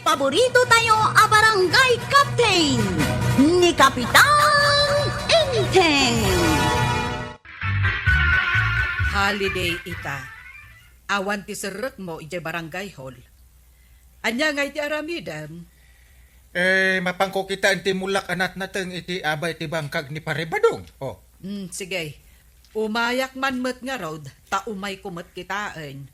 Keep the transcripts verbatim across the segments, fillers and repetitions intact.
Paborito tayo a barangay captain, ni Kapitan Enteng. Holiday ita. Awan ti serrekmo idiay barangay hall. Ania nga iti aramidem? Eh, mapanko kitaen ti mulak a natnateng iti abay ti bangkag ni Pare Badong. Oh. Hmm, sige. Umayak man met ngarud, ta umayko met kitaen.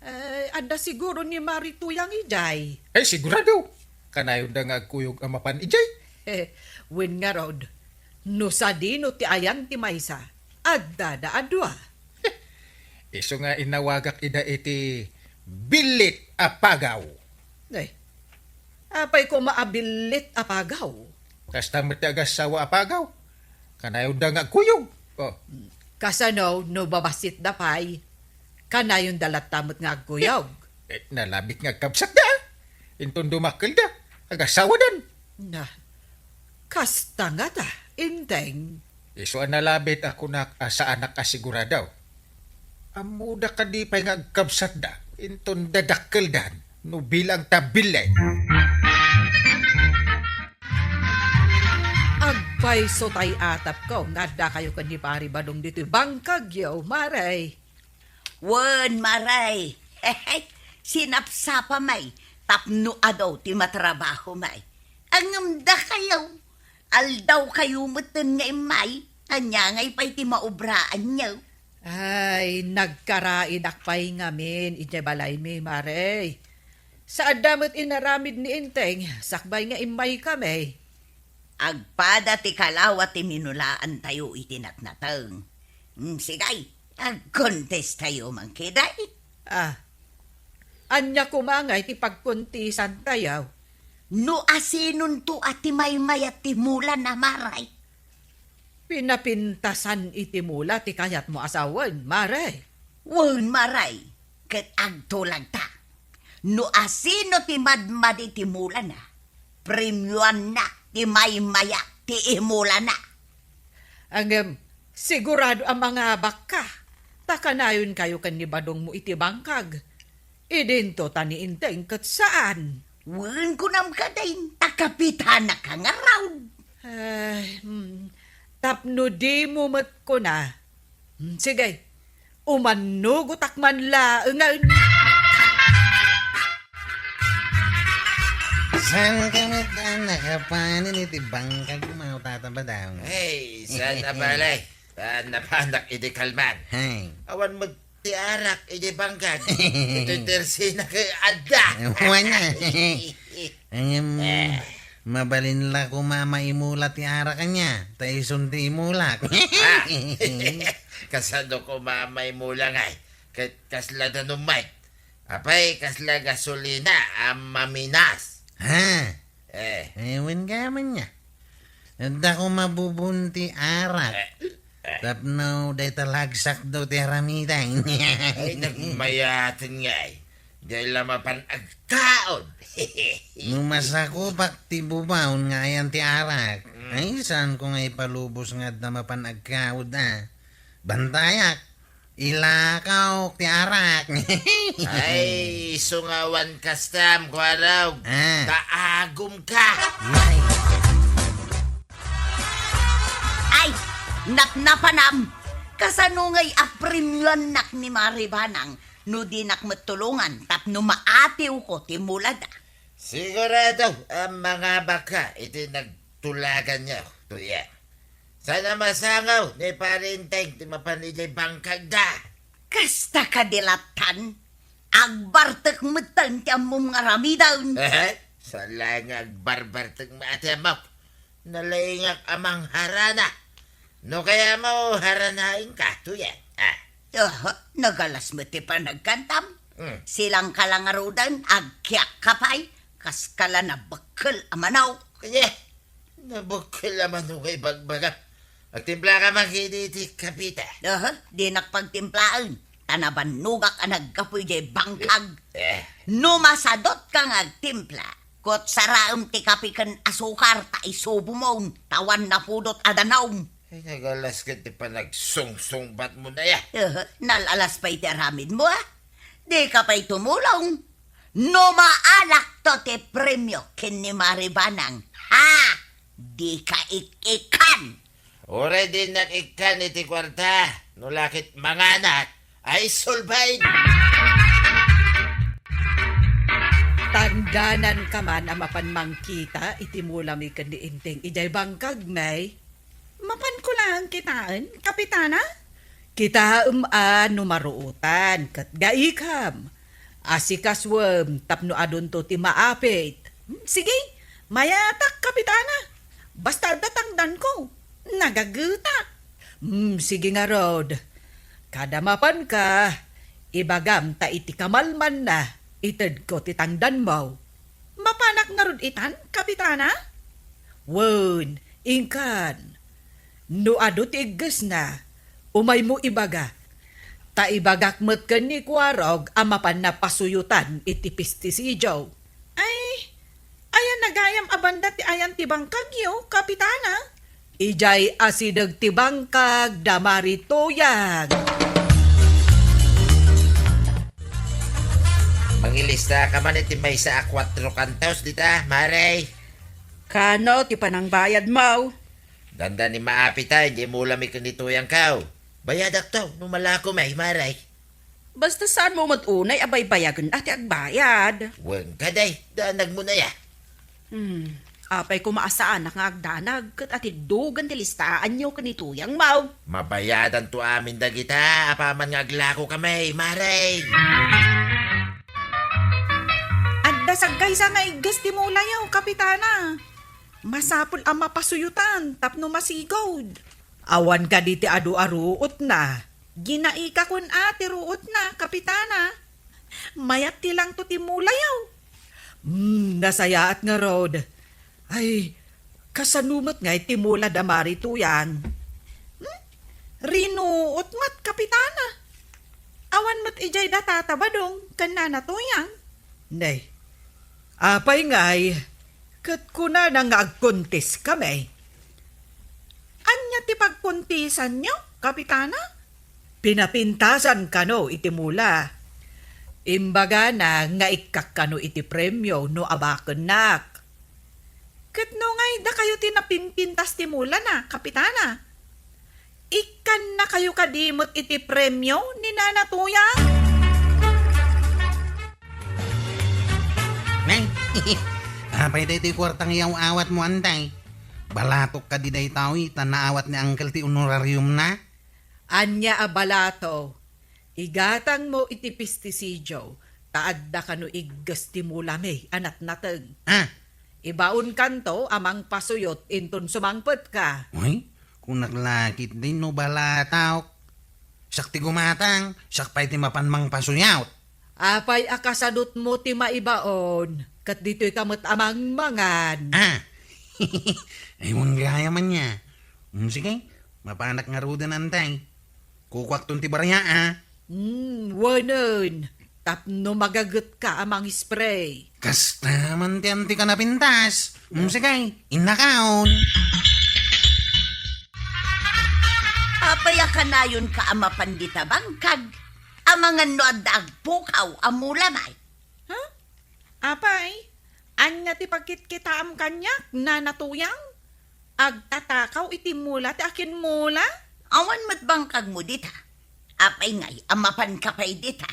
Eh, adda siguro ni Mari Tuyang idiay. Eh, sigurado. Kanayonda nga agkuyog a mapan idiay. Wen ngarud, no sadino ti ayan ti maysa, addada a dua. Isu nga inawagak ida iti billit a pagaw. Ay, apay koma a billit a pagaw? Kasta met ti agassawa a pagaw. Kanayonda nga agkuyog. Oh. Kasano no babassitda pay? Kanayonda latta met nga agkuyog. Eh, nalabit nga agkabsatda. Inton dumakkelda, agassawadan. Na, kasta ngata, Enteng. Isu a nalabit a kunak a saanak a sigurado. Ammoda kadi pay nga agkabsatda, inton dadakkeldan, no bilang ta billit. Agpayso tay atapko nga addakayo ken ni Pari Badong ditoy bangkagyo, Mare. Wen, Mare. Sinapsapami tapno adu ti matrabahom. Ngem dakayo, aldawkayo metten nga immay. Ania ngay pay ti maobraanyo? Ay, nagkaraidak pay ngamin idiay balaymi, Mare. Saanda met inaramid ni Enteng, sakbay nga immaykami. Agpada ti kalawa ti minulaantayo iti natnateng. Mm, sige, agkontestayo man ketdi. Ah, ania koma ngay ti pagkontesantayo? No asinonto a ti maymayat ti mulana, Mare? Pinapintasan iti mula ti kayatmo a sawen, Mare. Wen, Mare, ket agtulagta. No asino ti madmadi ti mulana, premioanna ti maymayat ti imulana. Ngem, sigurado a mangabakka, ta kanayonkayo ken ni Badongmo iti bangkag. Idinto ta ni Enteng ket saan. Wen, kunam kadin, ta kapitanaka ngarud. Ay, hmm, tapno dimo met kuna. Hmm, sige, umannugotak man laengen. Saan ka met a nakapanen iti bangkagmo, Tata Badong? Ay, saan a bale? Ah, napanak idi kalman. Hey. Awan met ti arak idi bangkag. Itoy tersina ket adda. Wen a. Ngem, eh, mabalin la koma a maimula ti arak ania, ta isun ti imulak. Ah. Kasano koma a maimula ngay? Ket kasla danum met. Apay, kasla gasolina a maminas. Ha? Eh. Eh, wen gayam ania. Adda koma bubon ti arak. Eh, eh. Tapno dayta lagsakdo ti aramidem. Ay, nagmayaten ngay. Diay la mapan agtaud. No masakupak ti bubon nga ayan ti arak, mm, ay, saanko nga ipalubos nga adda mapan agkaud, a. Bantayak. Ilakaw ti arak. Ay, isu nga awan kastam, kuarog. Ah. Kaagumka. Ay. Ay, napnapanam. Kasano ngay a premioannak ni Mari Banang no dinak met tulongan tapno maatiwko ti mulada? Sigurado a mangabakka iti nagtulaganyo, Tuyang. Saan a masangaw ni Pari Enteng ti mapan idiay bangkagda. Kasta kadi lattan, agbartek metten ti ammom nga aramiden. Ehe, saan laeng nga agbarbartek met ti ammok. Nalaingak a mangharana. No kayatmo, haranaenka, Tuyang. Ah. Aha, nagalas met ti panagkantam. Hmm. Silangka la ngaruden, agkiakka pay, kaska la nabekkel a manok. Kanya, nabekkel a manok nga ibagbagam. Agtimplaka man ketdi iti kape ta. Aha, dinak pagtimplaen. Ta nabannogak a naggapu idiay bangkag. Eh, eh. No masadutka nga agtimpla, kutsaraem ti kape ken asukar ta isubomon, ta awan napudot a danum. Ay, nagalas ket ti panagsungsungbatmo, Naya. Eh, nalalas pay ti aramidmo, a? Dika pay tumulong. No maalakto ti premio ken ni Maribanang, ha? Dika ik-ikkan. Uray dinak ikkan iti kuarta, no la ket manganak, ay sulbain. Tangdananka man a mapan mangkita iti mulami ken ni Enteng idiay bangkagmi. Mapanko laeng kitaen, Kapitana? Kitaem a no maruotan ket gaikam. Asikasuem tapno adunto ti maapit. Hmm, sige, mayatak, Kapitana. Basta adda tangdanko, nagagetak. Hmm, sige ngarud. Kada mapanka, ibagam ta iti kamalmanna, itedko ti tangdanmo. Mapanak ngarud itan, Kapitana? Wen, inkan. No adu ti iggesna, umaymo ibaga. Ta ibagak met ken ni Kuarog a mapanna pasuyotan iti pestisidio. Ay, ayanna gayam a banda ti ayan ti bangkagyo, Kapitana? Idiay asideg ti bangkag da Mari Tuyang. Mangilista ka man iti maysa a kuatro kantos dita, Mare. Kano ti panangbayadmo? Dandani maapita, idiay mulami ken ni Tuyangko. Bayadakto, no malako may, Mare. Basta saanmo met unay a baybayagen a ti agbayad. Wen kadi, danagmo na ya. Hmm, apay koma a saanak nga agdanag, ket atiddogen ti listaanyo ken ni Tuyangmo. Mabayadanto amin dagita, apaman nga aglako kami, Mare. Adda sagkaysa nga igges ti mulayo, Kapitana. Masapul a mapasuyotan tapno masigud. Awan kadi ti adu a ruotna? Ginaikakon a ti ruotna, Kapitana. Mayat ti langto ti mulayo. Hmm, nasayaat ngarud. Ay, kasano met ngay ti mula da Mari Tuyang? Hmm? Rinuot met, Kapitana. Awan met idiay da Tata Badong ken Nana Tuyang. Nay, apay ngay, ket kunana nga agkontis kami. Ania ti pagkontisanyo, Kapitana? Pinapintasan kano iti mula. Imbagana nga ikkak kano iti premio no abakennak. Ket no ngay dakayo ti napimpintas ti mulana, Kapitana? Ikkannakayo kadi met iti premio ni Nana Tuyang? Nay, apay daytoy kuarta nga iyaw-awatmo, Antay? Balatok kadi daytoy ta naawat ni Uncle ti honorariumna? Ania a balato? Igatangmo iti pestisidio, ta adda kano igges ti mulami a natnateng. Ah. Ibaonkanto a mangpasuyot inton sumangpetka. Uy, kunak la ketdin no balatok. Siak ti gumatang, siak pay ti mapan mangpasuyot. Apay a kasadutmo ti maibaon, ket ditoyka met a mangmangan. Ah. Ay, wen gayam ania. Mm, sige, mapanak ngaruden, Antay. Kukuakton ti barya, a. Hmm, wenen, tapno magagetka a mangispray. Kasta man ti antika napintas. Hmm, sige, innakaon. Apay a kanayonka a mapan dita bangkag? Amangan no adda agpukaw a mula, may. Ha? Apay, ania ti pagkitkitaam kaniak, Nana Tuyang? Agtatakaw iti mula ti akinmula? Awan met bangkagmo dita. Apay ngay a mapanka pay dita?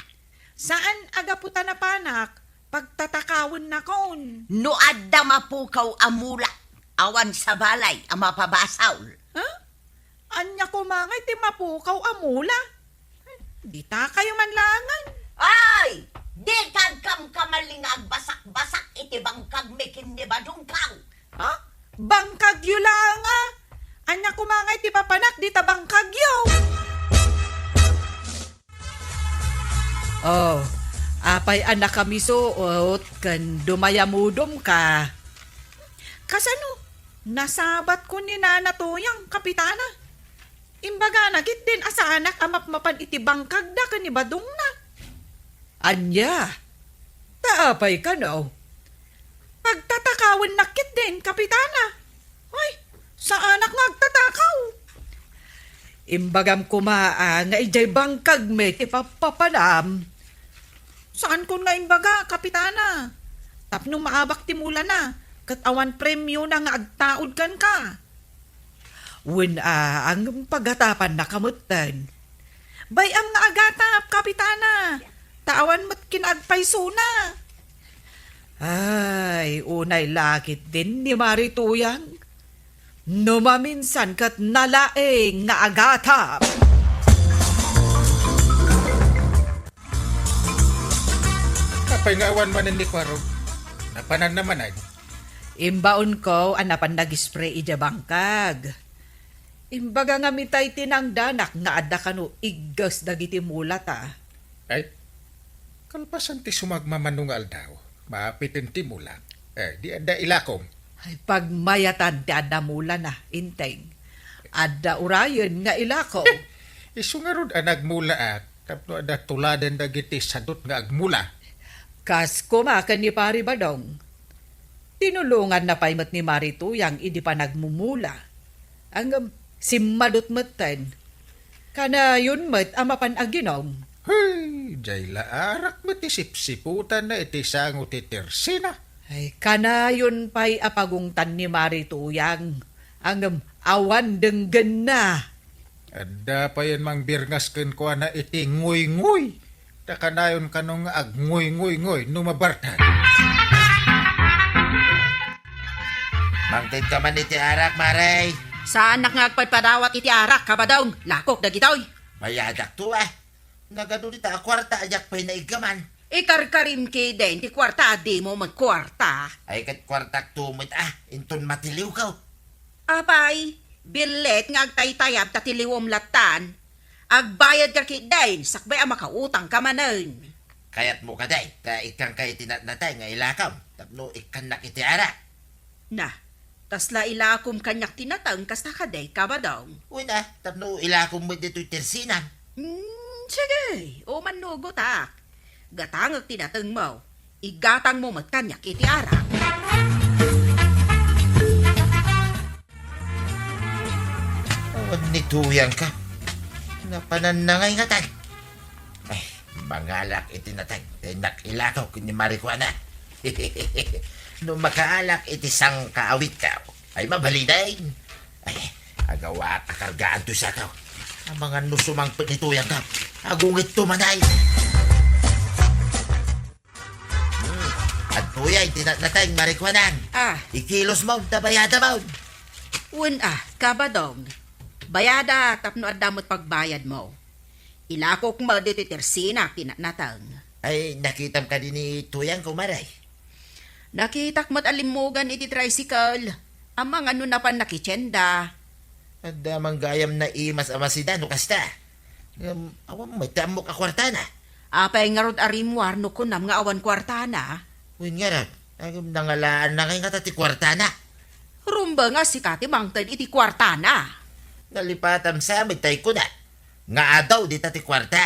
Saan a gapu ta napanak, pagtatakawennakon. No adda mapukaw a mula, awan sa balay a mapabasol. Ha? Ania koma ngay ti mapukaw a mula? Ditakayo man langan. Ay! Dika agkamkamali nga agbasak-basak iti bangkagmi ken ni Badongko. Ha? Bangkagyo laeng a? Ania koma ngay ti mapanak dita bangkagyo? Oh, apay a nakamisuot ken dumayamudom ka? Kasano? Nasabat ko ni Nana Tuyang, Kapitana. Imbagana ketdin a saanak a mapmapan iti bangkagda ken ni Badongna. Ania? Ta apay kano? Pagtatakawennak ketdin, Kapitana. Ay, saanak nga agtatakaw. Imbagam koma a nga idiay bangkagmi ti pappapanam. Saankon nga imbaga, Kapitana. Tapno maabak ti mulana, ket awan premiona nga agtaud kenka. Wen a, ngem pagatapannaka metten. Bay-am nga agatap, Kapitana, ta awan met kinaagpaysona. Ay, unay la ketdin ni Mari Tuyang. No maminsan ket nalaing nga agatap. Apay nga awan manen ni Kuarog? Napananna manen? Imbaonko a napan nag-spray idiay bangkag. Imbaga ngem itay tinangdanak nga adda kano igges dagiti mulata. Ay, kalpasan ti sumagmamano nga aldaw, maapiten ti mula. Eh, di adda ilakom. Ay, pagmayatan ti adda mulana, Inteng. Adda urayen nga ilakom. Isu ngarud a nagmulaak, tapno adda tuladen dagiti sadut nga agmula. Kas koma ken ni Pari Badong. Tinulonganna pay met ni Mari Tuyang idi panagmumula. Ngem simmadot metten. Kanayon met a mapan aginom. Hey, jay la arak met ti sipsiputanna iti sango ti tersina. Ay, kanayon pay a pagungtan ni Mari Tuyang. Ngem awan denggenna. Adda payen mangbirngas kenkuana iti nguynguy. Ta kanayon kano nga agnguynguynguy no mabartay. Mangted ka man iti arak, Mare. Saanak nga agpadpadawat iti arak, Kabadong. Lakok dagitoy. Bayadak to, ah. Nagadu dita a kuarta a diak pay naiggaman. Ikarkarim kiden ti kuarta a dimo met kuarta. Ay, ket kuartak to met, ah. Inton matiliwko. Apay, billet nga agtaytayab ta tiliwem lattan. Agbayadka ketdin, sakbay a makautangka manen. Kayatmo kadi, ta ikkangka iti natnateng nga ilakom, tapno ikkannak iti arak. Na, kasla ilakom kaniak ti nateng kasta kadi, Kabadong? Wen a, tapno ilakom met ditoy tersinam. Hmm, sige, umannugotak. Gatangek ti natengmo. Igatangmo met kaniak iti arak. Awan ni Tuyang ka. Napananna ngay ngatan. Ay, mangalak iti nateng, ta innak ilato ken ni Mari Kuana. No makaalak iti sangkaawit ka, ay mabalinen. Ay, agawak a kargaan to sa tao. Amangan no sumangpet ni Tuyang ka. Agungit to manay. Hmm. Adtoy ay tinatnateng, Mari Kuanang. Ah. Ikilos mo, ta bayada mo. Wen a, Kabadong. Bayada tapno adda met pagbayad mo. Ilakok mo ditoy tersina, tinatnateng. Ay, nakitam kadi ni Tuyang, kumare? Nakitak met a limmugan iti tricycle. Amangan no napan nakitienda. Adda man gayam naimas a masida no kasta. Ngem, awan met ti ammok a kuartana. Apay ngarud a rimmuar no kunam nga awan kuartana? Wen ngarud, ngem nangalaanna ngay ngata ti kuartana. Rumbeng a sika ti mangted iti kuartana. Nalipatam sa met tay kuna nga adu dita ti kuarta,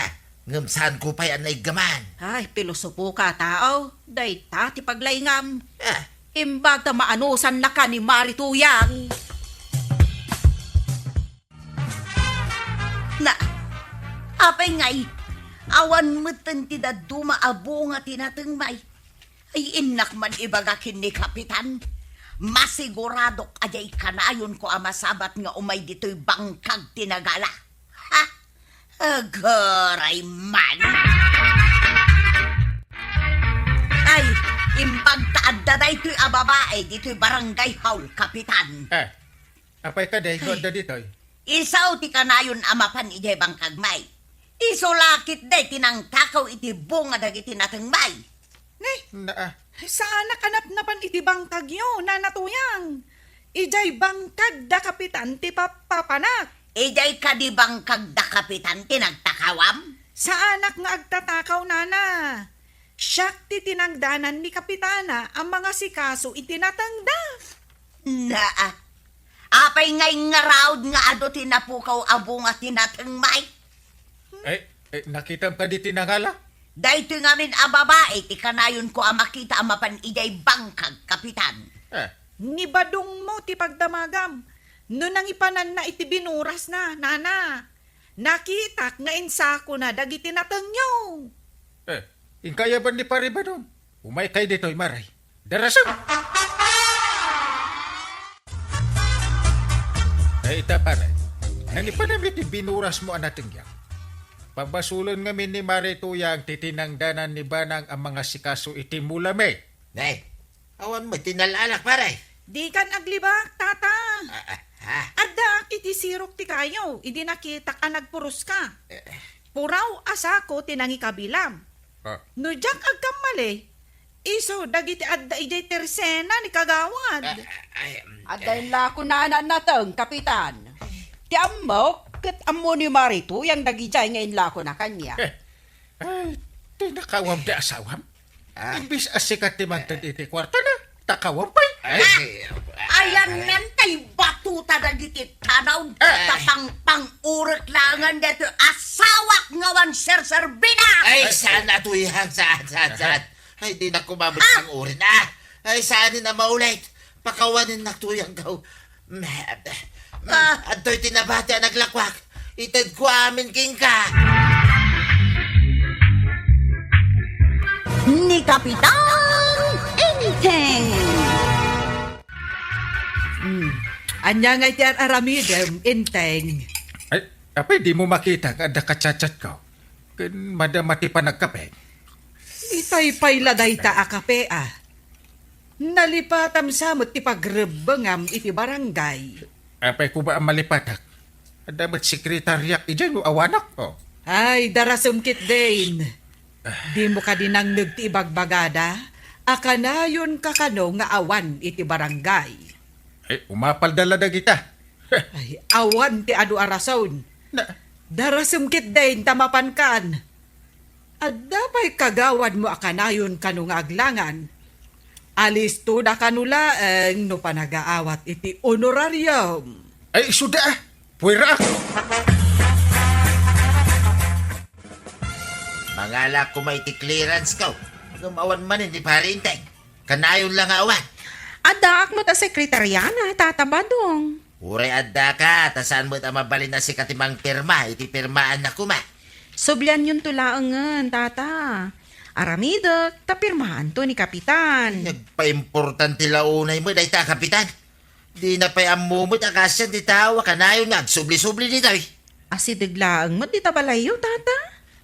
ngem saanko pay a naiggaman. Ay, pilosopo ka a tao. Dayta ti paglaingam. Ah. Imbag ta maanusannaka ni Mari Tuyang. Na, apay ngay, awan metten ti dadduma a bunga ti natengmay. Ay, innak man ibaga ken ni Kapitan. Masiguradok a diay kanayonko a masabat nga umay ditoy bangkag ti nagala. Ha? Aguray man. Ay, imbag ta adda daytoy a babae ditoy barangay hall, Kapitan. Eh, apay kadi no adda ditoy? Isu ti kanayon a mapan idiay bangkagmay. Isu la ketdi ti nangtakaw iti bunga dagiti natengmay. Ne? Naa. Saanak a napnapan iti bangkagyo, Nana Tuyang. Idiay bangkag da Kapitan ti pappapanak. Idiay kadi bangkag da Kapitan ti nagtakawam? Saanak nga agtatakaw, Nana. Siak ti tinangdanan ni Kapitana a mangasikaso iti natengda. Naa. Apay ngay ngarud nga adu ti napukaw a bunga ti natengmay? Eh, eh, nakitam kadi ti nangala? Daytoy ngamin a babae ti kanayonko a makita a mapan idiay bangkag, Kapitan. Eh. Ni badongmo ti pagdamagam no nangipananna iti binurasna, Nana. Nakitak nga insakona dagiti natengyo. Eh, Inka ayaban ni Pare Badong. Umaykay ditoy, Mare. Darasem! Ay, ita, Pare. Nanipanam iti binurasmo a natengyak. Pabasolen ngamin ni Mare Tuyang ti tinangdanan ni Banang a mangasikaso iti mulami. Nay, awan met ti nalaalak, Pare. Dikan aglibak, Tata. Ah, ah, ah. Addaak iti sirok ti kayo, idi nakitak a nagpuros ka. Eh, eh. Puraw a sako ti nangikabilam. Ah. No diak agkammali, isu dagiti adda idiay tersena ni Kagawad. Ah, ah, ay, mm, Adda eh. Inla kunana nateng, Kapitan. Ti ammok, ket ammo ni Mare Tuyang dagidiay nga inlako na kaniak. Eh, ay, ti nakawam ti asawam. Ah. Imbis a sika ti mangted iti kuartana, ta kawam pay. Ay, Ah! Ayan ngan tay batuta dagiti tanaw, Ah. ta pangpang-urek laengen daytoy asawak nga awan serserbina. Ay, saan a tuyang, saan, saan, saan? Ay, di na kumabot Ah! ang urin. Ah! Ay, saan na maulit? Pakawanin na tuyang gaw. Ah. Adtoy ti nabati a naglakwak. Itedko amin kenka. Ni Kapitan Enteng. Hmm. Ania nga iti ar-aramidem, Enteng? Ay, apay di mo makita nga adda ka-chat-chat ko? Ken madama ti panagkape? Itay pay la dayta a kape, a. Nalipatam sa met ti pagrebbengam iti barangay. Apay ko ba a malipatak? Adda met sekretariak idiay no awanak, oh. Ay, darasem ketdin. Ah. Di mo kadi nangngeg ti ibagbagada? A kanayon ka kano nga awan iti barangay? Ay, umapalda la dagita. Ay, awan ti adu a rason. Na- Darasem ketdin ta mapankan. Adda pay kagawadmo a kanayon kano nga aglangan? Alisto da kano laeng no panagaawat iti honorarium. Ay, isuda, ah. Puwera, ah. Mangalak koma iti clearance ko. Ngem awan manen ni Pare Enteng. Kanayon la nga awan. Addaak met a sekretariana, Tata Badong. Uray addaka, ta saan met a mabalin a sika ti mangpirma iti pirmaanna koma. Sublianyonto laengen, Tata. Aramidek, ta pirmaanto ni Kapitan. Nagpaimportante la unay met dayta, Kapitan. Dina pay ammo met a kaasian ti tao a kanayon nga agsubli-subli ditoy. Asideg laeng met dita balayyo, Tata.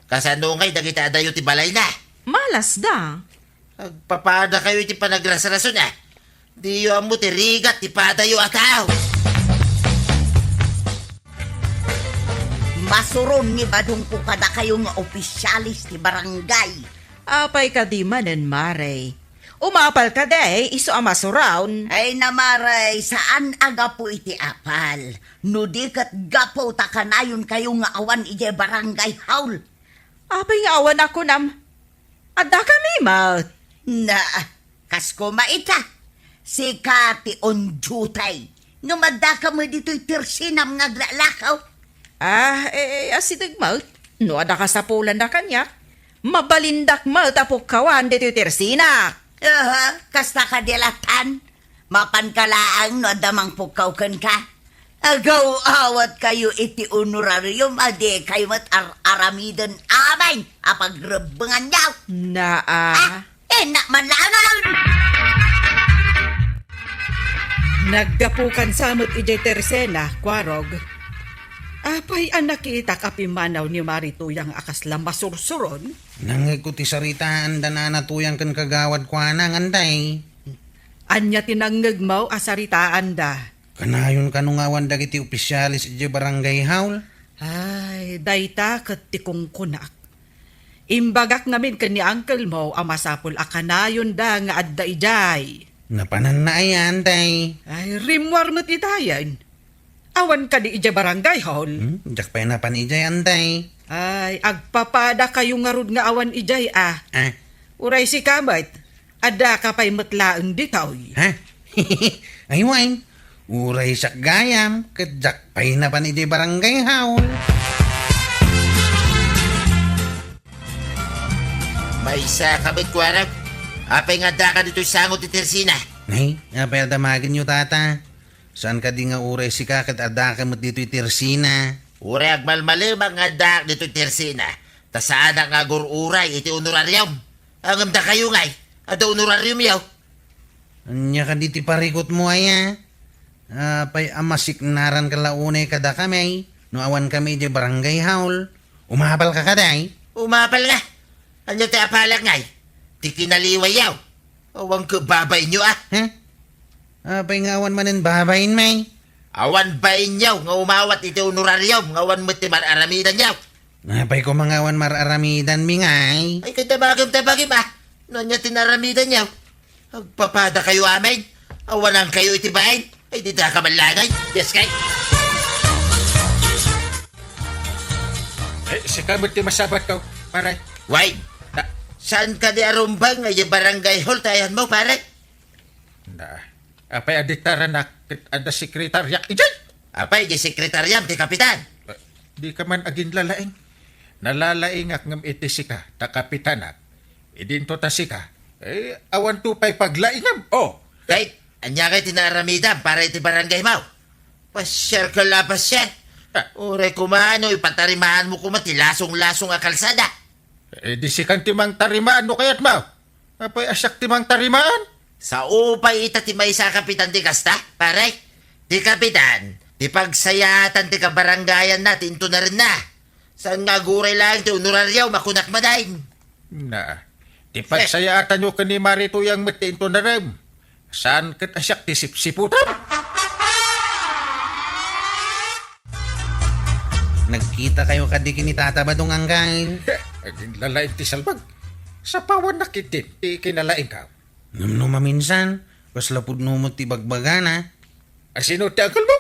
Kasano ngay dagiti adayo ti balayna? Malasda. Agpapadakayo iti panagrasrason, a. Diyo ammo ti rigat ti padayo a tao. Masuron ni Badongko kadakayo nga opisyales ti barangay. Apay kadi manen, Mare? Umapal kadi, isu a masuron? Ay na, Mare, saan a gapu iti apal. No di ket gapu ta kanayonkayo nga awan idiay barangay hall. Apay nga awan a kunam? Addakami met. Na, kas koma ita, sika ti on duty. Ngem addaka met ditoy tersinam nga aglalakaw. Ah, eh, asideg met. No adda kasapulanna kaniak, mabalindak met a pukkawan ditoy tersinak. Aha, kasta kadi latan. Mapanka laeng no adda mangpukkaw kenka. Agaw-awatkayo iti honorarium a dikayo met ar-aramiden amin a pagrebbenganyo. Naa. Ah, innak man laengen! Naggapukan sa met idiay tersena, Kuarog. Apay a nakitak a pimmanaw ni Mare Tuyang a kasla masursuron? Nangngegko ti saritaan da Nana Tuyang ken Kagawad Kuana, Anday. Ania ti nangngegmo a saritaanda? Kanayon kano nga awan dagiti opisyales idiay barangay hall? Ay, dayta ket ti kunkunak. Imbagak ngamin ken ni uncle mo a masapul a kanayonda nga adda idiay. Napananna ayan, tay? Ay, rimmuar met itayen. Awan kadi idiay barangay hall? Hmm, diak pay napan idiay, Anday. Ay, agpapadakayo ngarud nga awan idiay, a. Ah. Uray sika met, addaka pay met laeng ditoy. Ha? Ay, wen. Uray siak gayam, ket diak pay napan idiay barangay hall. Maysa ka met, Kuarog? Apay nga addaka ditoy sango ti tersina? Nay, apay a damagenyo, Tata? Saan kadi nga uray sika ket addaka met ditoy tersina? Uray agmalmalemak nga addaak ditoy tersina, ta saanak nga agur-uray iti honorarium. Ngem dakayo ngay, adda honorariumyo. Ania kadi ti parikutmo, aya? Apay a masiknaranka la unay kadakami no awankami idiay barangay hall? Umapalka kadi? Umapal nga. Ania ti apalak ngay? Ti kinaliwayyo. Awan ket babainyo, a? He? Apay nga awan manen babainmi? Awan bainyo nga umawat iti honorarium nga awan met ti mar-aramidanyo. Apay koma nga awan mar-aramidanmi ngay? Ay, ket tabagem, tabagem, a. No ania ti naaramidanyo? Agpapadakayo amin. Awanankayo iti bain. Ay, dita ka man langay. Yes, kay. Eh, sika met ti masabatko, pare. Why? Na- Saan ka di arumbang nga idiay barangay hall ti ayanmo, pare? Na, apay a di taranak ket adda sekretariak idiay? Apay di sekretariam ti kapitan? Eh, dika man aginlalaing. Nalalaingak ngem iti sika, ta kapitanak. Idinto ta sika, eh, awanto pay paglaingam. Oh. Kay, ania kay ti naaramidam para iti barangaymo? Pasiarka la, pasiar. Ah. Uray koma no ipatarimaanmo koma ti lasong-lasong a kalsada. Eh, di sikan ti mangtarimaan no kayatmo. Apay a siak ti mangtarimaan? Sao pay ita ti maysa a kapitan ti kasta, pare? Ti kapitan, ti pagsayaatan ti kabarangayanna ti intonarenna. Saan nga aguray laeng ti honorarium a kunak manen? Na, ti pagsayaatanyo ken ni Mari Tuyang met ti intonarem. Saan ket a siak ti sipsiputan? Nagkitakayo kadi ken ni Tata Badong, anggain? Aginlalaing ti salbag. Sapawannak ketdin ti kinalaingko. Ngem no maminsan, kasla pudno met ti bagbagana. A, sino ti angkelmo?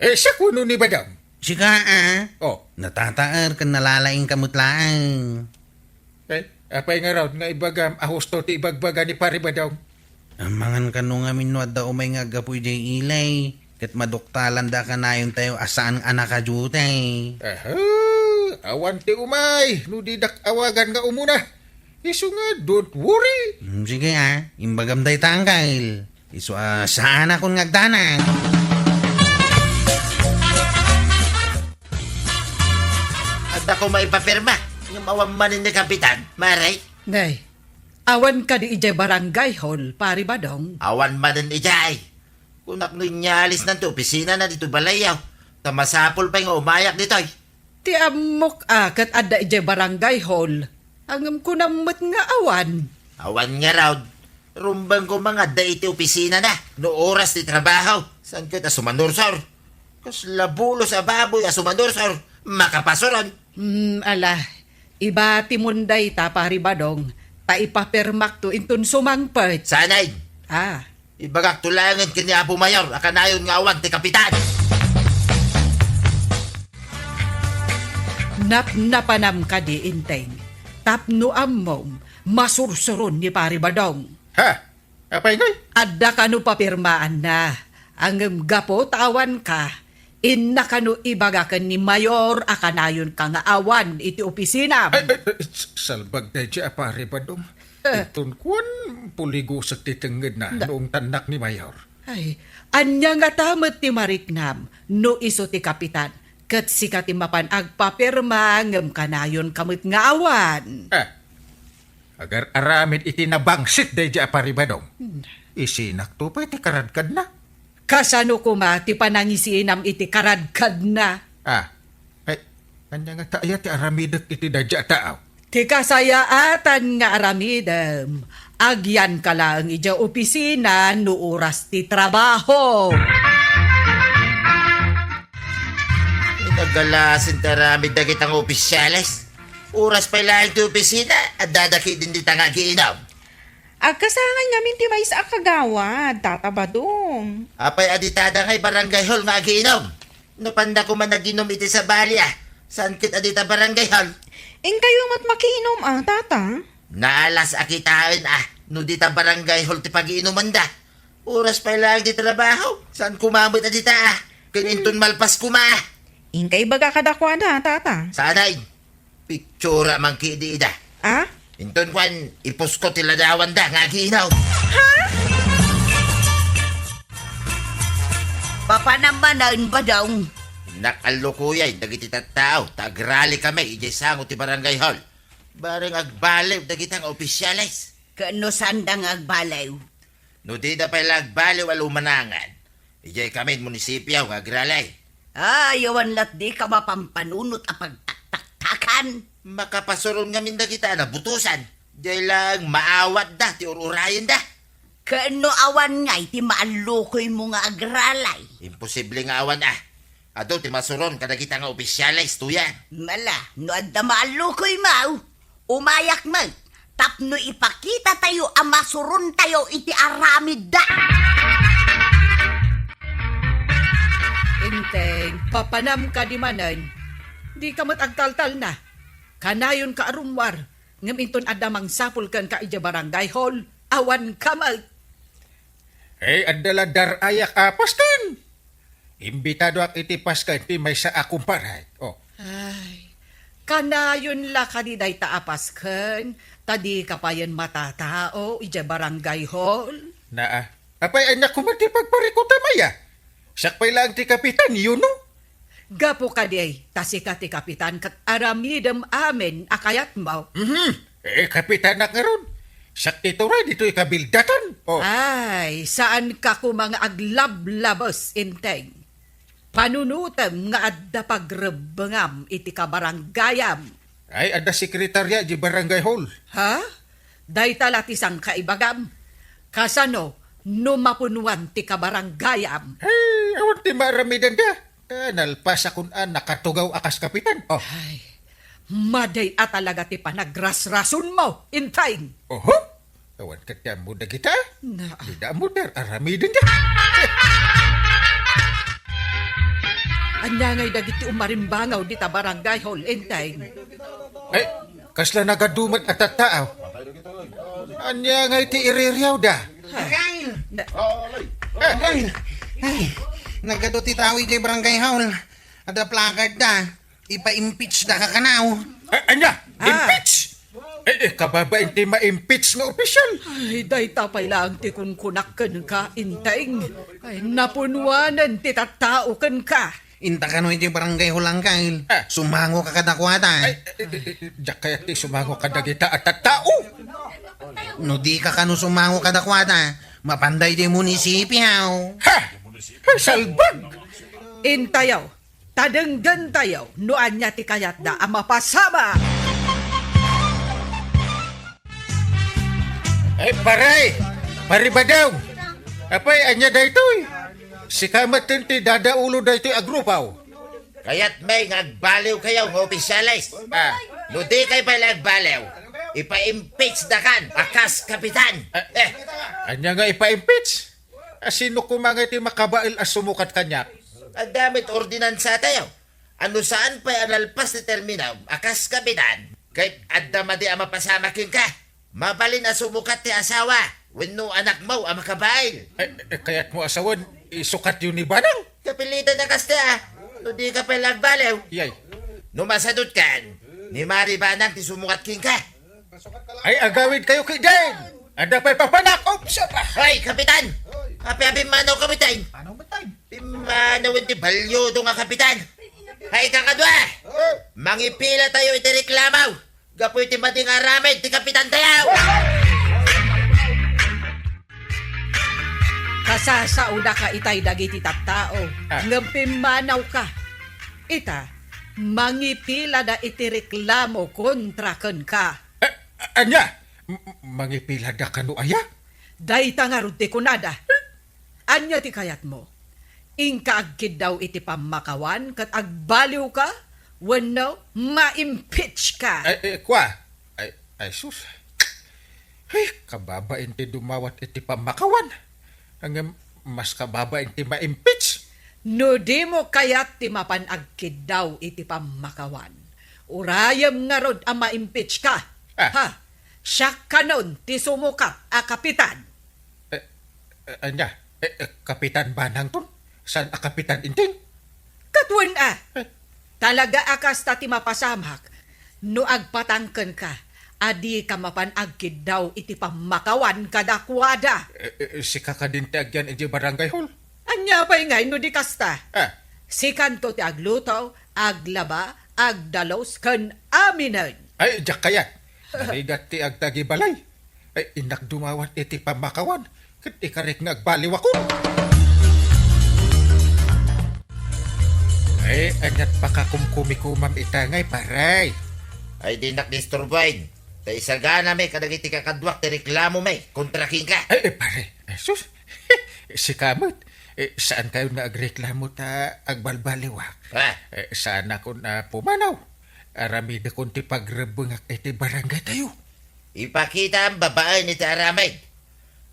Eh, siak wenno ni Badong? Sika, a? Oh. Natataer ken nalalaingka met laeng. Eh, apay ngarud nga ibagam a husto ti ibagbaga ni Pari Badong? Amangan kano ngamin no adda umay nga aggapu idiay ili, ket maduktalanda a kanayontayo a saan a nakadiutay. Aha, awan ti umay no didak awagan nga umuna. Isu nga, don't worry. Hmm, sige, a. Imbagam dayta, angkel. Isu a saanakon nga agdanag. Adda koma ipapirma, ngem awan manen ni Kapitan, Mari. Nay, awan kadi idiay barangay hall, Pari Badong? Awan manen idiay. Kunak no inyalisnan ti opisinana ditoy balayyo, ta masapul pay nga umayak ditoy. Ti ammok a ket adda idiay barangay hall. Ngem kunam met nga awan. Awan ngarud. Rumbeng koma nga adda iti opisinana no oras ti trabaho. Saan ket a sumanursor? Kasla bulos a baboy a sumanursor. Makapasuron. Hmm, ala. Ibatimon dayta, Pari Badong, ta ipapirmakto inton sumangpet. Saan? Ah. Ibagakto laengen ken ni Apo Mayor a kanayon nga awan ti kapitan. Napnapanam kadi, Enteng, tapno ammom, masursuron ni Pari Badong. Ha? Apay ngay? Adda kano papirmaanna, ngem gapu ta awanka, inna kano ibaga ken ni Mayor a kanayonka nga awan iti opisinam. Ay, ay, ay, s-, salbag daydi a Pari Badong. Eh. Inton kuan, puligusek ti tengngedna no ungtannak ni Mayor. Ay, ania ngata met ti mariknam no isu ti kapitan, ket sika ti mapan agpapirma ngem kanayonka met nga awan. Ah, agar-aramid iti nabangsit daydi a Pari Badong. Hmm. Isinakto pay ti karadkadna. Kasano koma ti panangisinam iti karadkadna? Ah, ay, ania ngata aya ti aramidek iti daydi a tao? Ti kasayaatan nga aramidem, agyanka laeng idiay opisina no oras ti trabaho. Nagalasin ti aramid dagita nga opisyales. Oras pay laeng ti opisina, addada ketdin dita nga agiinom. Agkasangay ngamin ti maysa a kagawad, Tata Badong. Apay a ditada ngay barangay hall nga agiinom? Napanda koma naginom iti sabali, a. Saan ket a dita barangay hall? Inkayo met makiinom, a, Tata? Naalas a kitaen, a, no dita barangay hall ti pagiinomanda. Oras pay laeng ti trabaho. Saan koma met a dita, a? Ken inton malpas koma, a. Inka ibaga kadakuada, Tata. Saan? Pitsura man ketdi ida. Ah? Inton kuan, ipusko ti ladawanda nga agiinom. Ha? Papanam manen, Badong. Nakallukoyay dagiti tattao, ta agrali kami idiay sango ti barangay hall. Bareng agbaliw dagita nga opisyales. Ket no saanda nga agbaliw? No dida pay la agbaliw a lumanangan, idiay kami munisipio nga agralay. Ay, awan lat di ka mapampanunot a pagtaktaktakan. Makapasuron ngamin dagita a nabutosan. Diay lang maawatda ti ur-urayenda. Ken no awan ngay ti maallukoymo nga agralay? Imposible nga awan a. Adu ti masuron kadagita nga opisyales, tuyan. Mala, no adda maallukoymo, umayak met tapno ipakitatayo a masurontayo iti aramidda. Enteng, papanam kadi manen. Di ka met agtaltalna. Kanayon ka a rummuar, ngem inton adda mangsapul kenka idiay barangay hall, awan ka met. Eh, adda la dar-ayak a pasken. Imbitadoak iti pasken ti maysa a kumpare. Oh. Ay, kanayon la kadi dayta a pasken, ta di ka payen matatao idiay barangay hall? Naa. Apay, ania koma ti pagparikutam aya? Siak pay laeng ti kapitan, you know? Gapu kadi, ta sika ti kapitan ket aramidem amin a kayatmo. Mhm. Eh, kapitanak ngarud. Siak ti turay ditoy kabildatan. Oh. Ay, saan ka koma nga aglablabes, Enteng. Panunotem nga adda pagrebbengam iti kabaranggayam. Ay, adda sekretaria di barangay hall. Ha? Dayta la ti sangkaibagam. Kasano no mapunuan ti kabaranggayam? Ay, awan ti maaramidenda. Ta nalpasakon a nakatugaw a kas kapitan. Oh. Ay, madi a talaga ti panagrasrasonmo, Enteng. Oho. Awan ket ti ammo dagita? Na. Dida ammo dar-aramidenda. Ania ngay dagiti umarimbangaw dita barangay hall, Enteng? Ay, kasla nagadu met a tattao. Ania ngay ti iririawda? Ha? Kyle! Na- Kyle! Ay, nagadu ti tao idiay barangay hall. Adda placard da. Ipa-impeach da ka kanaw. A-, ania? Ah. Impeach? Eh, eh, kababain ti ma-impeach nga opisyal. Ay, dayta pay laeng ti kunkunak kenka, Enteng. Ay, napunuanen ti tattao kenka. Inta kano iti barangay hall, Kyle. Ah. Sumango ka kadakuada. Ay, eh, eh, eh, diak kayat ti sumango kadagita a tattao. No di ka kano sumango kadakuada, mapanda iti munisipyo. Ha? Ay, salbag! Intayo, ta denggentayo no ania ti kayatda a mapasamak. Eh, pare! Pare Badong! Apay, ania daytoy? Sika met ti dadaulo daytoy a grupo. Kayatmi nga agbaliwkayo nga opisyales. Ah. No di kayo pay la agbaliw, ipa-impeach da kan a kas kapitan. Ah, eh. Ania nga ipa-impeach? A, sino koma ngay ti makabael a sumukat kaniak? Adda met ordinansatayo. No saan pay a nalpas ti termino a kas kapitan, ket adda madi a mapasamak kenka, mabalin a sumukat ti asawa wenno anakmo a makabael. Eh, eh, kayatmo a sawen, isukatyo ni Banang? Kapilitan a kasta, a. No di ka pay la agbaliw. Yay. No masadutkan, ni Mari Banang ti sumukat kenka. Ay, agawidkayo ketdin! Adda pay papanak! Oops! Hoy, Kapitan! Api-api mano, Kapitan! Ano, Kapitan? Pimmanawen ti balyodo nga Kapitan! Hay, kakadua! Mangipilatayo iti reklamo! Gapu iti madi nga aramid ti Kapitantayo! Kasasaodaka itay dagiti tattao, ah, ngem pimmanawka. Ita, mangipilada iti reklamo kontra kenka. Eh, ania? M-, mangipilada kano aya? Dayta ngarud ti kunada. Ania ti kayatmo? Inka agkiddaw iti pammakawan ket agbaliwka wenno ma-impeach ka? Ay, eh, kua. Ay, ay, sus. Ay, kababain ti dumawat iti pammakawan. Ngem mas kababain ti ma-impeach. No dimo kayat ti mapan agkiddaw iti pammakawan, urayem ngarud a ma-impeach ka. Ah. Ha? Siak kanon ti sumukat a kapitan. Eh, eh, ania? Eh, eh, Kapitan Banangton? Saan a Kapitan Inting? Ket wen a. Eh. Talaga a kasta ti mapasamak no agpatang kenka a dika mapan agkiddaw iti pammakawan kadakuada. Eh, eh, sika kadin ti agyan idiay barangay hall? Ania pay ngay no di kasta? Ah. Sikanto ti agluto, aglaba, agdalus, ken aminen. Ay, diak kayat. Narigat ti agtagibalay. Ay, innak dumawan iti pammakawan. Ket ikarik nga agbaliwakon. Ay, aniat pakakumkumikumam ita ngay, pare? Ay, dinak disturbuaen. Ta isagana mi kadagiti kakaduak ti reklamo mi kontra kenka. Ay, eh, pare. Ay, sus. Sika met. Eh, saan kayo nga agreklamo ta agbalbaliwak? Ah. Eh, saan ako na pumanaw? Aramidakon ti pagrebbengak iti barangay tayo. Ipakita ang babae ni ti aramid.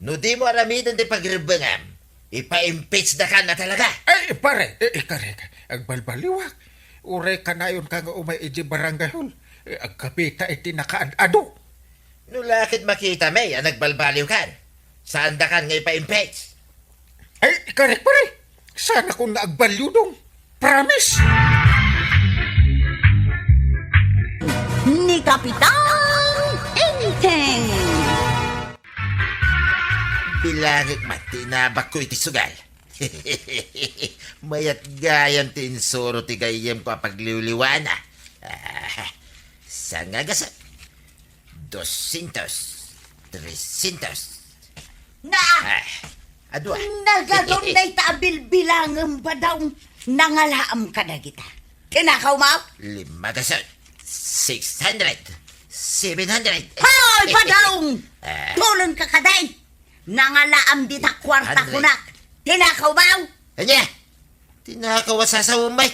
No di mo aramiden ti pagrebbengam, ipa-impeach da ka na talaga. Ay, pare, eh, ikarik, agbalbaliwak. Uray kanayon ka nga umay iti barangay hall. Eh, agkapita iti nakaad-ado. No lakit makita mi a nagbalbaliw kan, saan da kan nga ipa-impeach? Ay, ikarik, pare. Saan ako nga agballiw dong. Promise! Ni Kapitan Enteng. Bilangek man ti inabak ko iti sugal. Mayat gayam ti insuro ti gayyem ko a pagliwliwana. Ah, sanga gasat. Doscientos. Trescientos. Na! Ah, adua. Nagadon dayta a bilbilangem, Badong. Nangalaam kadagita. Tinakaw mo? Lima gasat. Six hundred. Seven hundred. Hoy, Badong! Ah. Tulon ka kaday! Nangalaam dita kuarta kunak. Tinakaw mo? Anya? Tinakaw a sasawem, ay.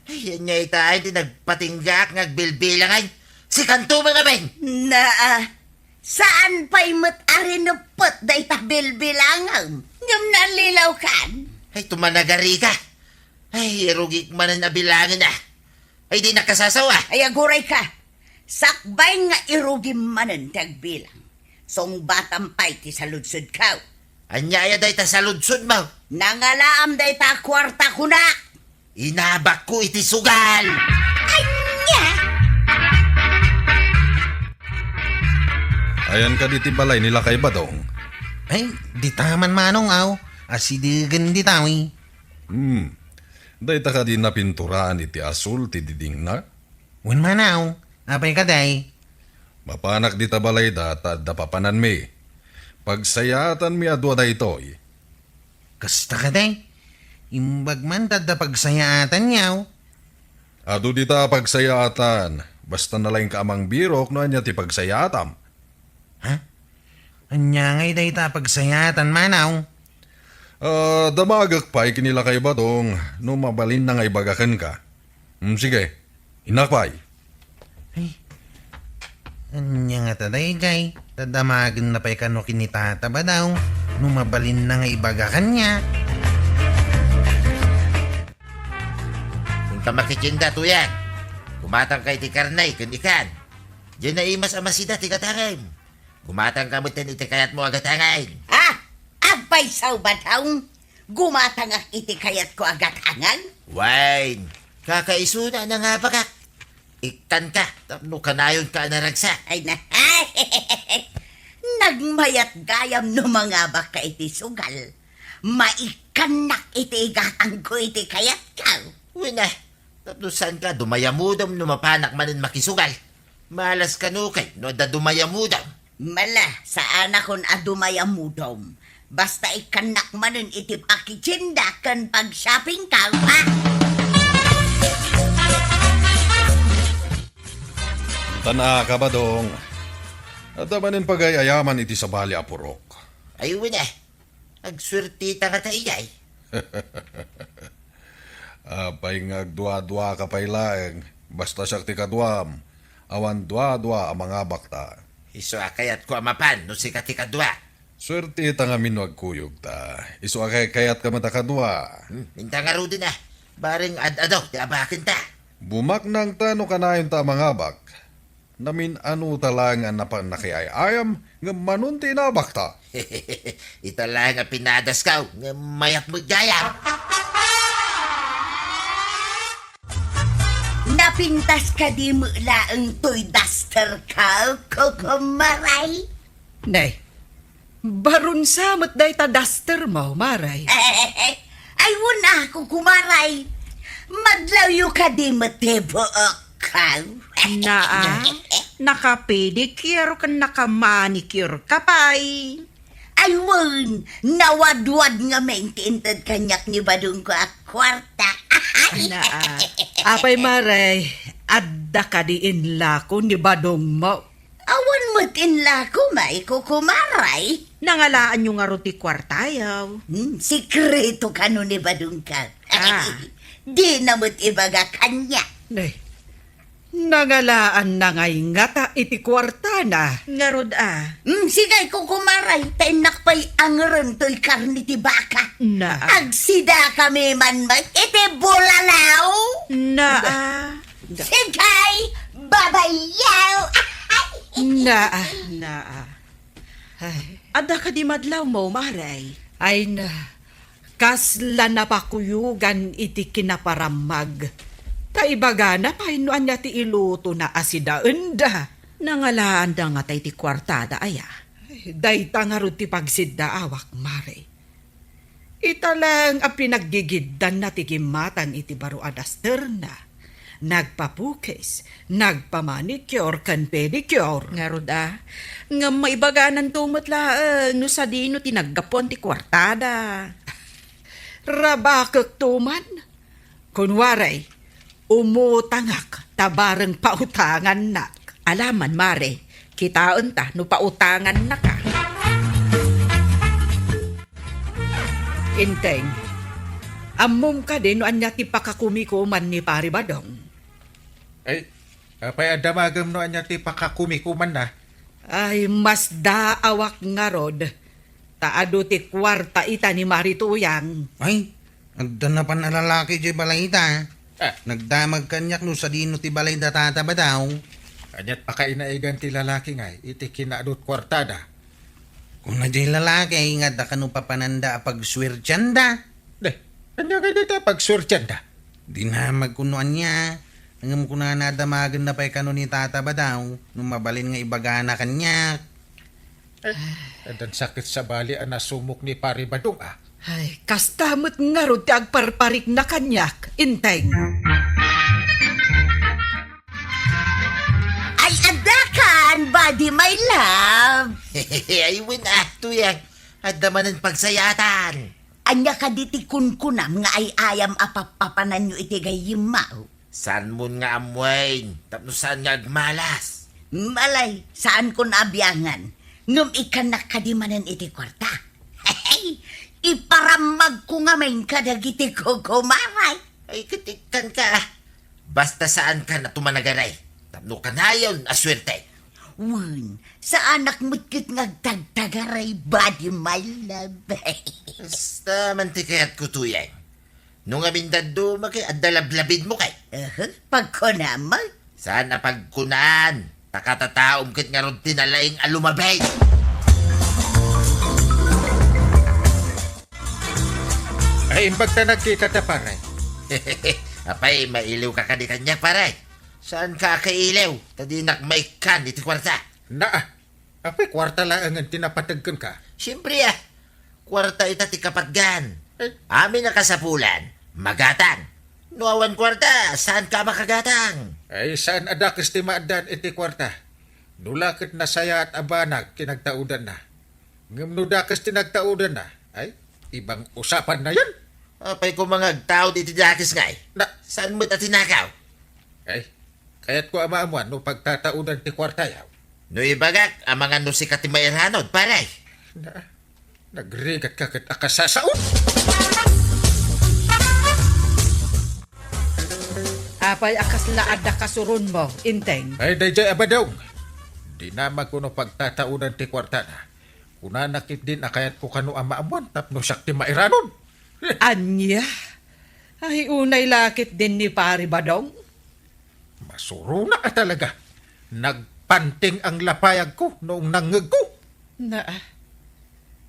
Ay, anya ita ay ti nagpatinggaak nga agbilbilangan. Sikanto, mga ben! Naa, saan pay met a rineppet dayta bilbilangem? Ngem nallilaw kan? Ay, tumanagari ka. Ay, irugik manen a bilangen, ah. Ay, di nakasasawa. Ay, aguray ka. Sakbay nga irugim manen ti agbilang. Sungbatam pay ti saludsodko. Ania aya dayta saludsodmo? Nangalaam dayta a kuarta kunak. Inabak ko iti sugal. Ania? Ayan ka diti balay ni Lakay Badong? Ay, dita man manong aw. Asidegen dita, wi. Hmm. Dayta kadi napinturaan iti asul ti didingna? Wen, manong, apay kadi? Mapanak dita balayda ta adda papananmi. Pagsayaatanmi a dua daytoy. Kasta kadi? Imbag man ta adda pagsayaatanyo. Adu dita a pagsayaatan. Basta nalaingka a mangbirok no ania ti pagsayaatam. Ha? Ania ngay dayta a pagsayaatan, manong? Ah, damagek pay ken ni Lakay Badong no mabalinna nga ibaga kenka. Hmm, sige. Innak pay. Ay, ania ngata daydiay? Ta damagenna pay kano ken ni Tata Badong no mabalinna nga ibaga kaniak. Inka makitienda, Tuyang. Gumatangka iti karne ken ikan. Diay naimas a masida ti gatangem. Gumatangka metten iti kayatmo a gatangem. Ah! Agpayso, Badong? Gumatangak iti kayatko a gatangem? Wen, kakaisuna a nangabakak. Ikkanka tapno kanayonka a naragsak. Ay na, nagmayat gayam no mangabakka iti sugal. Maikkannak iti igatangko iti kayatko. Wen a, tapno saanka a dumayamudom no mapanak manen makisugal. Malas kano kay no adda dumayamudom. Mala, saanakon a dumayamudom. Basta ikkannak manen iti pakitienda ken pag-shoppingko, ha? Tan-a ka, Badong. Adda manen pagay-ayaman iti sabali a purok. Ay, wen a. Agsuerteta ngata idiay. Apay nga agdua-duaka pay laeng, basta siak ti kaduam, awan dua-dua a mangabakta. Isu a kayatko a mapan no sika ti kadua. Suerteta ngamin no agkuyogta. Isu a kaykayatka met a kadua. Hmm, inta ngaruden a. Bareng ad-ado ti abakenta. Bumaknangta no kanayonta a mangabak. Namin-anota laeng a napan nakiay-ayam ngem manon ti inabakta. Ita laeng a pinadasko ngem mayat met gayam. Napintas kadi met laeng toy dusterko, kukumaray? Nay, barunsa met dayta dustermo, maray. Ay, wen a, kukumaray. Madlawyo kadi met ti buokko. Naa? Naka-pedicure ken naka-manicure ka pay. Ay, wen, nawadwad ngamin ti inted kaniak ni Badongko a kuarta. Ay, naa. Apay, Mare, adda kadi inlako ni Badongmo? Awan met inlako, may kukumaray. Nangalaanyo ngarud ti kuartayo? Hmm, sikreto kano ni Badongko. Ah. Dina met ibaga kaniak. Nay, nangalaanna ngay ngata iti kuartana. Ngarud a. Hmm, sige, kukumaray, ta innak pay angren toy karne ti baka. Na. Agsidakami man met iti bulalaw. Na. Sige, babayaw. Naa, naa. Ay. Adda kadi madlawmo, Mare? Ay na, kasla napakuyogan iti kinaparammag. Ta ibagana pay no ania ti ilutona a sidaenda. Nangalaanda ngata iti kuartada, aya? Ay, dayta ngarud ti pagsiddaawak, Mare. Ita laeng a pinaggigiddanna ti gimmatang iti baro a dasterna. Nagpapukis, nagpamanicure ken pedicure. Ngarud a, ngem maibagananto met laeng no sadino ti naggapuan ti kuartada. Rabakekto man. Kunwari, umutangak ta bareng pautangannak. Alaman, Mare, kitaenta no pautangannaka. Inteng, ammom kadi no ania ti pakakumikuman ni Pari Badong? Ay, apay a damagem no ania ti pakakumikumanna? Ay, masdaawak ngarud. Ta adu ti kuarta ita ni Mari Tuyang. Ay, adda napan a lalaki diay balayda. Ah. Nagdamag kaniak no sadino ti balay da Tata Badaw. Aniat pakainaigan ti lalaki ngay iti kinaadut kuartada? Kuna diay lalaki nga adda kano papananda a pagsuertianda. Deh, ania ngay dayta pagsuertianda? Dinamag kuno ania. Ngem kunana a damagenna pay kano ni Tata Badaw no mabalin nga ibagana kaniak. Eh, addan sakit sabali a nasumok ni Pari Badong, ah. Ay, kasta met ngarud ti agparparikna kaniak, Inteng. Ay, adda kan, buddy, my love. Ay, wen, ah, Tuyang. Adda manen pagsayaatan. Ania kadi ti kunkunam nga ay-ayam a pappapananyo iti gayyemmo? Saanmon nga ammoen, tapno saan nga agmalas. Malay, saankon a biangan. Ngem ikkannak kadi manen iti kuarta. Iparammagko ngamin kadagiti kukumaray. Ay, ket ikkanka. Basta saankan a tumanagaray. Tapno kanayon a suerte. Wen, saanak met ket nga agtagtagaray, buddy, my love. Basta man ti kayatko, Tuyang. No ngamin dadduma kay adda lablabidmo kay. Aha, pagkunam? Saan a pagkunaan? Ta katataom ket ngarud ti nalaing a lumabid. Ay, imbag ta nagkita ta, pare. Apay, mailiw ka kadi kaniak, pare? Saan ka kailiw? Ta dinak maikkan iti kuarta. Naa, apay kuarta laengen ti napateg kenka? Siempre, ah. Kuarta ita ti kapatgan. Eh? Amin a kasapulan, magatang. No awan kuarta, saan ka makagatang? Ay, saan a dakes ti maaddaan iti kuarta? No la ket nasayaat a banag ti nagtaudanna. Ngem no dakes ti nagtaudanna, ay, ibang usapan na yan. Apay ko mangagtaud iti dakes ngay? Na- Saan met a tinakaw? Ay, kayatko a maamuan no pagtataudan ti kuartayo. No ibagak, amangan no sika ti mairanod, pare. Na, nagrigat ka ket a kasasaon. Apay a kasla adda kasuronmo, Inteng? Ay, dayjay a badong. Dinamagko no pagtataudan ti kuartana. Kunana ketdin a kayatko kano a maamuan tapno siak ti mairanod. Ania? Ay, unay la ketdin ni Pari Badong? Masurona a talaga. Nagpanting ang lapayagko noong nangngegko. Naa.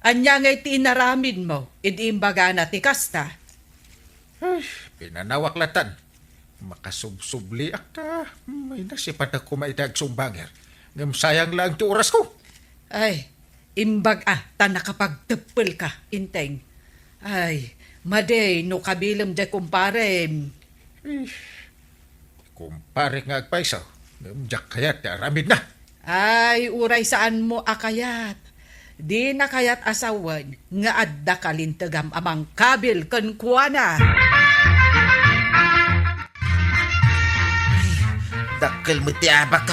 Ania ngay ti inaramidmo idi imbagana ti kasta? Ay, pinanawak latan. Makasubsubliak ta, may nasipadak koma iti agsumbanger. Ngem sayang laeng ti orasko. Ay, imbag a ta nakapagteppelka, Inteng. Ay, madi no kabilem diay kumparem. Eh, kumpare nga agpayso. Ngem diak kayat ti aramidna. Ay, uray saanmo a kayat. Dina kayat a sawen nga adda kalintegam a mangkabil kenkuana. Dakkel met ti abak,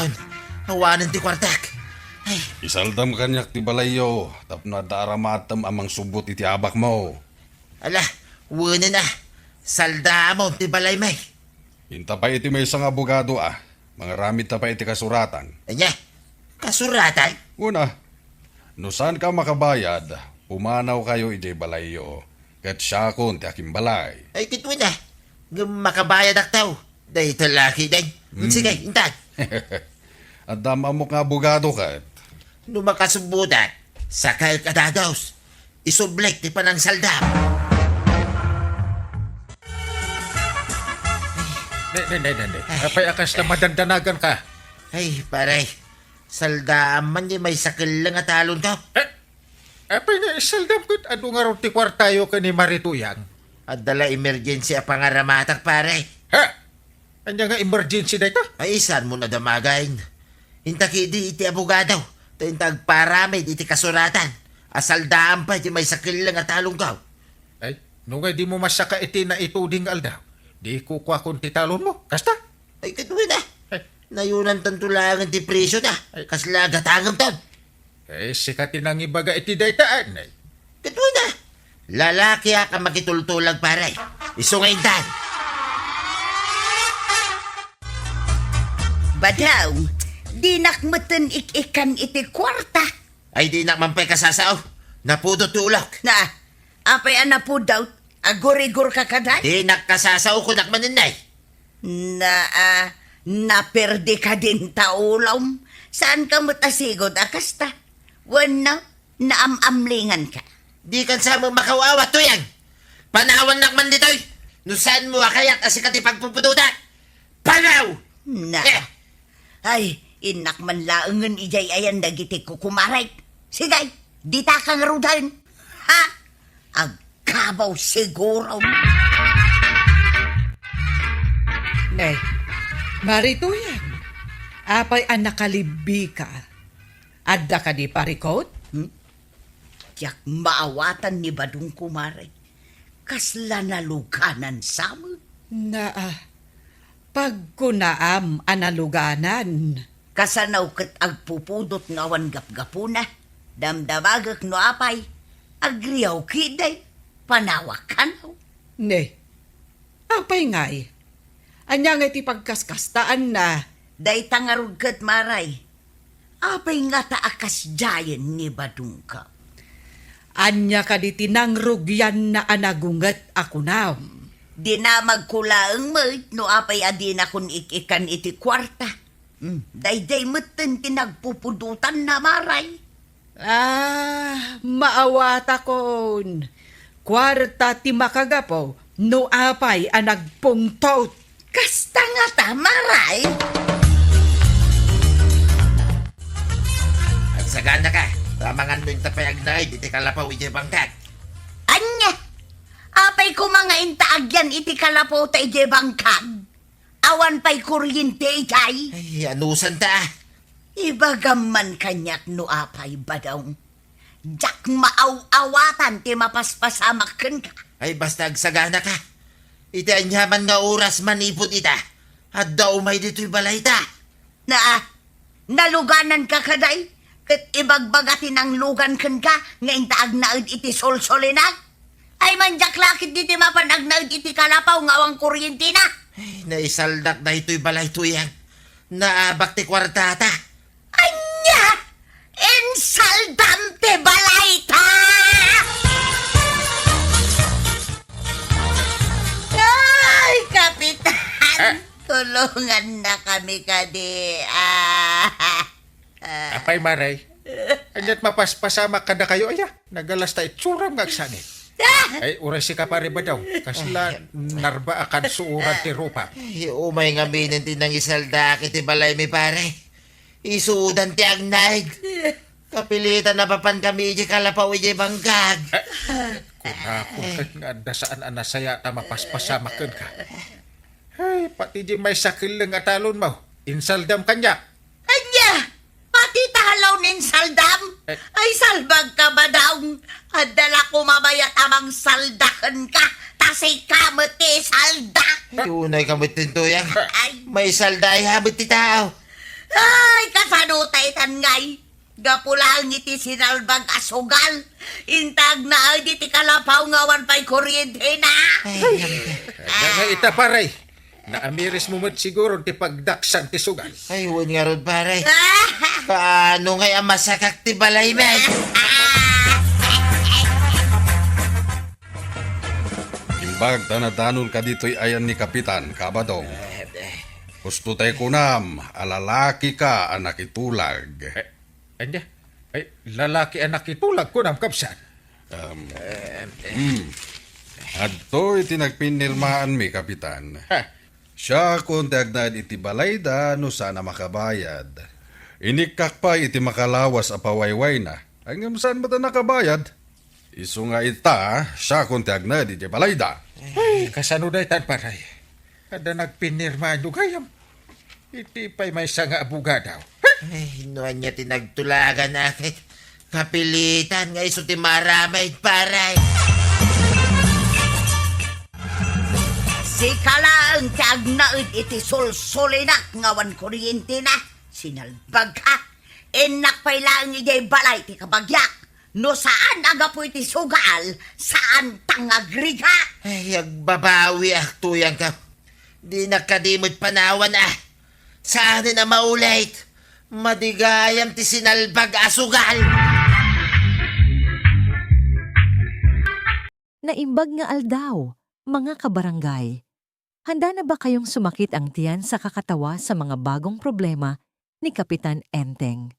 awanen ti kuartak. Ay. Isaldam kaniak ti balayyo tapno adda aramatem a mangsubbot iti abakmo. Ala, wen a, saldaam ti balaymi. Inta pay iti maysa nga abogado a mangaramidta pay iti kasuratan. Ania? Kasuratan? Una, no saanka makabayad, pumanawkayo idiay balayyo, ket siakon ti akimbalay. Ay, ket wen a, ngem makabayadak taw. Dayta lakiden. Hmm. Sige, intan. Adda maammok nga abogado ket. No makasubbodak, sakaek a dagus. Isublek ti panangsaldam. Dai, dai, dai, dai, dai. Ay. Apay a kasla madandanagan ka? Ay, pare. Saldaam man diay maysa kelleng a talonko. Eh, apay nga isaldam ket adu ngarud ti kuartayo ken ni Marituyang? Adda la emergency a pangaramatak, pare. Ha? Ania nga emergency dayta? Ay, saanmo a damagen. Inta ketdi iti abogado, ta inta agparamid iti kasuratan a saldaam pay ti maysa kelleng a talonko. Ay, no ngay dimo masaka iti naituding nga aldaw, di kukuakon ti talonmo. Kasta? Ay, ket wen a. Ay. Nayunantanto laengen ti presio ta. Ay. Kasla gatangemton. Eh, sika ti nangibaga iti dayta, anay. Ket wen a. Lalakiak a makitultulag, pare. Isu nga intan. Badaw, dinak metten ik-ikkan iti kuarta. Ay, dinak man pay kasasao. Napudot ti ulok. Na, apay a napudot? Agurigor ka kadi? Dinak kasasao, kunak manen, nay. Na, ah, naperde kadin ta ulom. Saanka met a sigud a kasta? Wenno, naam-amlingan ka? Dikan sa met makaw-awat, Tuyang. Panawannak man ditoy. No saanmo a kayat a sika ti pagpupudotak. Panaw! Na. Eh. Ay, innak man laengen idiay ayan dagiti kukumarek. Sige, ditaka ngaruden. Ha? Agkabaw siguro. Eh, Marituyang, apay a nakalibbika? Adda kadi parikut? Hmm? Diak maawatan ni Badong, kumare. Kasla naluganan sa met. Naa, pagkunaam a naluganan. Kasano ket agpupudot nga awan gapgapuna? Damdamagek no apay, agriaw ketdi, panawak kano. Ne, apay ngay? Ania ngay ti pagkaskastaanna? Dayta ngarud ket, maray. Apay ngata a kasdiayen ni Badongko? Ania kadi ti nangrugianna a nagunget a kunam? Dinamagko laeng met no apay a dinakon ik-ikkan iti kuarta. Hmm, daydiay metten ti nagpupudotanna, maray. Ah, maawatakon. Kuarta ti makagapu no apay a nagpungtot. Kasta ngata, maray. Agsaganaka, ta amangan no inta pay agnaed iti kalapaw idiay bangkag. Ania? Apay koma nga inta agyan iti kalapawta idiay bangkag? Awan pay kuryente idiay? Ay, anusanta? Ibagam man kaniak no apay, Badong. Diak maaw-awatan ti mapaspasamak kenka. Ay, basta agsaganaka. Iti aniaman nga oras manipud ita, adda umay ditoy balayta. Naa, nalugananka kadi? Ket ibagbaga ti nanglugan kenka nga inta agnaed iti solsolina? Ay, man diak la ketdi ti mapan agnaed iti kalapaw nga awan kuryentena. Ay, naisaldak daytoy balay, Tuyang. Naabak ti kuartata. Ania? Insaldam ti balayta? Ay, Kapitan! Ah. Tulongannakami kadi. Ah. Apay, Maray? Ania't mapaspasamak kadakayo, aya? Nagalas ta itsuram nga agsangit. Ah! Ay, uray sika, Pare Badong. Kasla narba a kansuoran ti rupa. Ay, umay ngamin ti nangisaldak iti balaymi, pare. Isudan ti agnaed. Kapilitan a mapankami idiay kalapaw idiay bangkag. Eh, kunakon ket nga adda saan a nasayaat a mapaspasamak kenka. Ay, pati di maysa kelleng a talonmo. insaldam kaniak. Ania? Pati talaw insaldam? Eh. Ay, salbag ka, Badong. Adda la kumabayat a mangsalda kenka, ta sika met ti salda. Ay, unay ka met, Tuyang. Ay. Maisalda ya met ti tao. Ay, kasano tay tan ngay? Gapu laeng iti sinalbag a sugal, inta agnaed iti kalapaw nga awan pay kuryentena. Ay, ay, ay. Dagay ita, pare. Naamiris mo met siguro ti pagdaksan ti sugal. Ay, wen ngarud, pare. Kaano ngay a masakak ti balay, men? Imbag ta nadanon ka ditoy ayan ni Kapitan, Kabadong. Husto tay kunam a lalaki ka a nakitulag. Eh, ania? Ay, lalaki a nakitulag kunam, kabsat? Um, hmm. Adtoy ti nagpinirmaanmi, Kapitan. Ha? Siakon ti agnaed iti balayda no saan a makabayad. Inikkak pay iti makalawas a pawaywayna. Ay, ngem saan met a nakabayad? Isu nga ita, siakon ti agnaed iti balayda. Ay, kasano daytan, pare? Adda nagpinirmaanyo gayam. Iti pay maysa nga abogado. Ay, no ania ti nagtulaganak. Kapilitan nga isu ti maaramid, pare. Sika laeng ti agnaed iti sulsulinak nga awan kuryentena. Sinalbagka. Innak pay laeng idiay balay ti kabagiak. No saan a gapu iti sugal, saanta nga agrigat. Ay, agbabawiak, Tuyang, ka. Dinak kadi met panawan, a. Saanen a maulit. Madi gayam ti sinalbag a sugal. Naimbag nga aldaw, mga kabarangay. Handa na ba kayong sumakit ang tiyan sa kakatawa sa mga bagong problema ni Kapitan Enteng?